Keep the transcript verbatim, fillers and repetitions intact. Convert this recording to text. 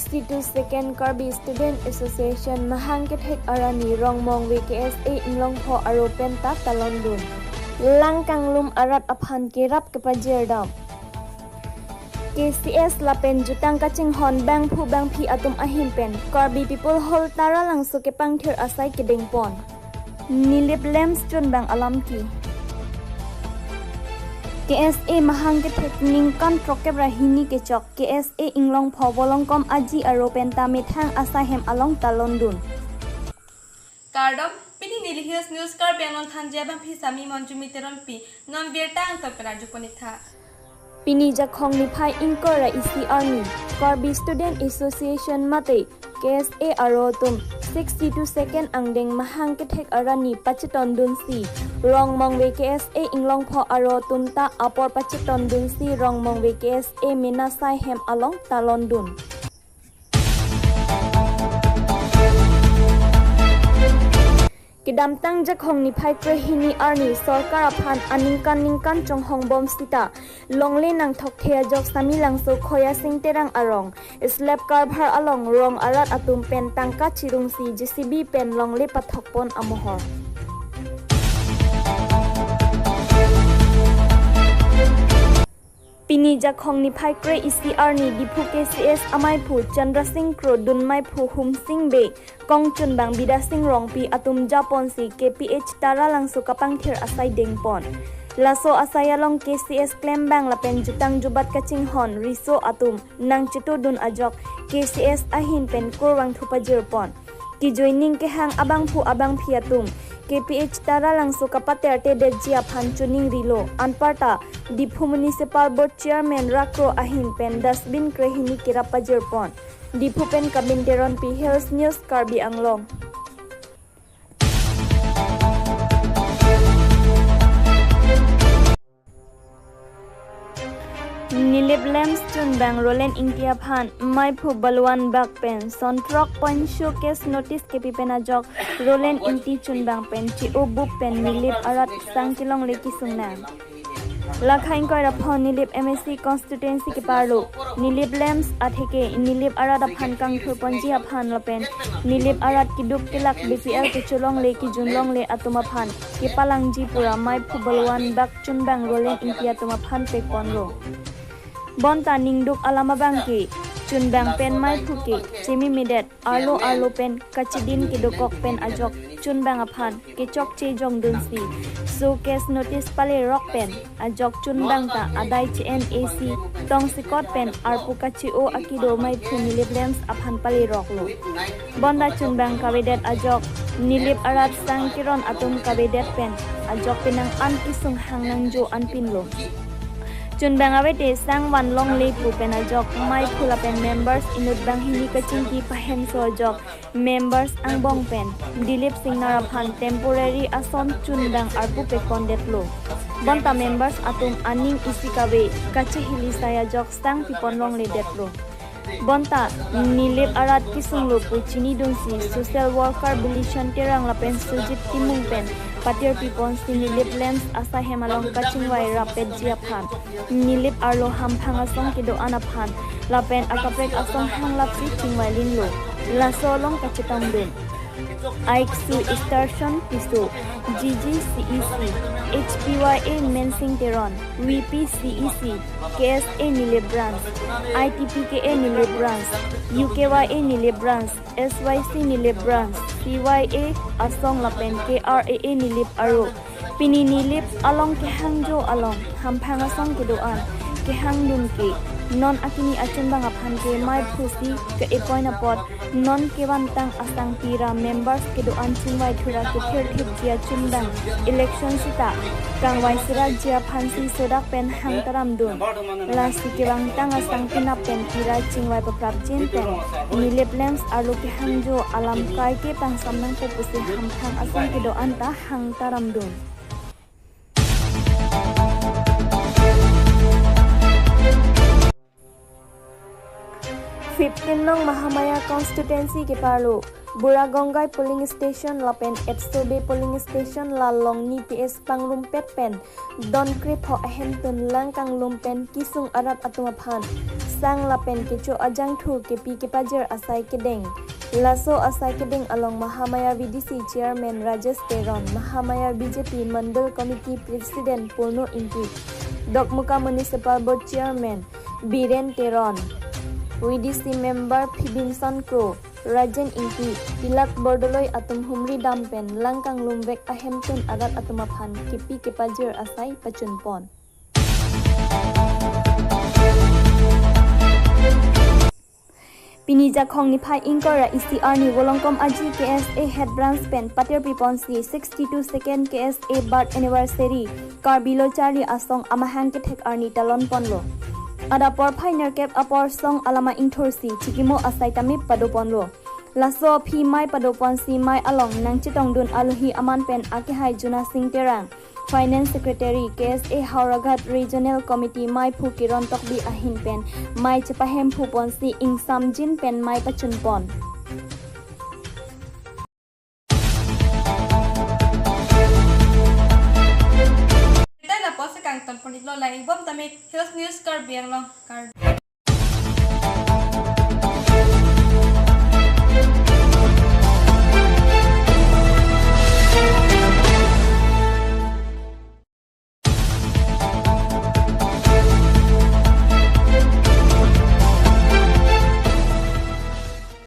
Sixty-two Second Karbi Student Association mahang kethek arni Rongmongve K S A Inglongpho aro penta talon dun. Lang kanglum arat aphan kerap kepajirdam. K C S lapen jutang kachinghon bangphu bangphi atum ahin pen Karbi People Hall Taralangso kepangthir asai kedengpon. Nilip Lamps chunbang alam ke. K S A mahang kethek ningkan throkkep ra hini kechok K S A Inglongpho Volongkom Aji aro penta methang asaihem along talon dun. Kardom, pini Nilip Hills News Karbi Anglong thanji abangphi Sami Monjumi Teronpi, non birta angton pen arjupon-iktha. Pini Jakhong niphai ingkoi ra isi arni, Karbi Student Association mate K S A aro atum sixty-two Second angdeng mahang kethek arni pachetondunsi Rongmongve K S A Inglongpho aro atum ta apor pachetondunsi Rongmongve K S A mena asaihem along talon dun. Kedamtang Jakhong niphai krehini arni sorkar aphan aningkan ningkan chonghongbom sita longle nangthokthe ajok Samelangso Khoyasing Terang arong slab karbhar along rong arat atum pen tangka chirungsi J C B pen longle pathokpon amohor. Pini Jakhong niphai kre isi arni Diphu K C S amaiphu Chandra Sing Kro, dunmaiphu Humsing Bey, kongchunbang Bidya Sing Rongpi atum japonsi K P H Taralangso kapangthir asai dengpon. Laso asai along K C S klembang lapen jutang jubat kachinghon riso atum nangchetodun ajok K C S ahin pen kurvangthu pajirpon. Kejoining kehang abangphu abangphi atum K P H Taralangso kapatertedetji aphan choningrilo. Anparta Diphu Municipal Board Chairman Rakro ahin pen dustbin krehini kerap pajirpon. Diphu pen Kabin Teronpi, Hills News Karbi Anglong. Nilip Lamps chunbang Roland Ingti aphan maiphu Balwan Bak pen son throk point showcase notice kepi pen ajok Roland Ingti chunbang pen che-o bup pen Nilip arat sang kelongle kesung nang. Lakha ingkoi ra pho Nilip M A C constituency keparlo Nilip Lamps atheke Nilip arat aphan kangthurponji aphan lapen Nilip arat keduk kelak B P L kecholongle kejunlongle atum aphan kepalangji pura maiphu Balwan Bak chunbang Roland Ingti atum aphan pekponlo. Bonta ningduk alam abang ke chunbang pen maiphu ke chememedet, arlo arlo pen kachidin kedokok pen ajok chunbang aphan kechokche jongdunsi showcase notice palerok pen ajok chunbang ta adai che-en isi tongsekot pen arpu kache-o akedo maiphu Nilip Lamps aphan paleroklo. Bonta chunbang kavedet ajok Nilip arat sang keron atum kavedet pen ajok penang an kesung hang nangjo anpinlo. Chunbang avete sang vanlongle pu pen ajok maiphu lapen members inut banghini kachingki pahenso ajok members angbong pen Dilip Singnar aphan temporary ason chunbang arpu pekpondetlo. Bonta members atum aning isi kave kachehili sai ajok sang piponlongledetlo. Bonta Nilip arat kesunglo pu chinidunsi social worker Bilishon Terang lapen Sujit Timung pen patirpiponsi Nilip Lamps asaihem along kachingvai rappetji aphan, Nilip arlo hamphang asong kedo-an aphan lapen akaprek asong hanglapsi chingvailinlo. Laso along kachetongdun Aiksu Starshan Tisso, G G C E C, H P Y A Mensing Teron, V P C E C, K S A Nilip Branch, I T P K A Nilip Branch, U K Y A Nilip Branch, S Y C Nilip Branch, C Y A Asong lapen K R A A Nilip aro pini Nilip along kehangjo along hamphang asong kedo-an kehangdun ke non akimi achunbang aphan ke maiphusi ke-appoint apot non kevantang asangpi ra members kedo-an chingvai thura kethirthipji achunbang election sita kangvai sirapji aphansi sodak pen hangtaramdun. Lasi kevangtang asangpi nap pen pira chingvai paprapjin pen Nilip Lamps arlo kehangjo alam kaike pangsam nangpo pusi hamphang asong kedo-an ta hangtaramdun. Fifteen nong Mahamaya constituency keparlo Bura Gongai polling station lapen Etsobe polling station la Longni P S pangrumpet pen don krepho ahemtun lang kanglum pen kesung arat atum aphan sang lapen kecho ajangthu kepi kepajir asai kedeng. Laso asai kedeng along Mahamaya V D C Chairman Rajesh Teron, Mahamaya B J P Mandal Committee President Purno Ingti, Dokmoka Municipal Board Chairman Biren Teron, V D C Member Phibinson Kro, Rajen Ingti, Tilak Bordoloi atum humri dam pen lang kanglumvek ahemtun arat atum aphan kepi kepajir asai pachunpon. Pini Jakhong niphai ingkoi ra isi arni Volongkom Aji K S A Head Branch pen patirpi ponsi sixty-two second K S A Birth Anniversary Karbi Lo Charli Asong amahang kethek arni talon ponlo. Adap porphai nerkep apor song alama ingthursi chikimo asai tame pado ponlo. Laso aphi mei pado ponsi mei along nangchetongdun alohi aman pen akehai Juna Singh Terang, Finance Secretary, K S A Howraghat Regional Committee meiphu Kiron Tokbi ahin pen mei chepahemphu ponsi ingsamjin pen mei pachunpon. Tangte lapuson kangton pon-iklo, lang-ikbom tame Hills News Karbi Anglong, Karbi.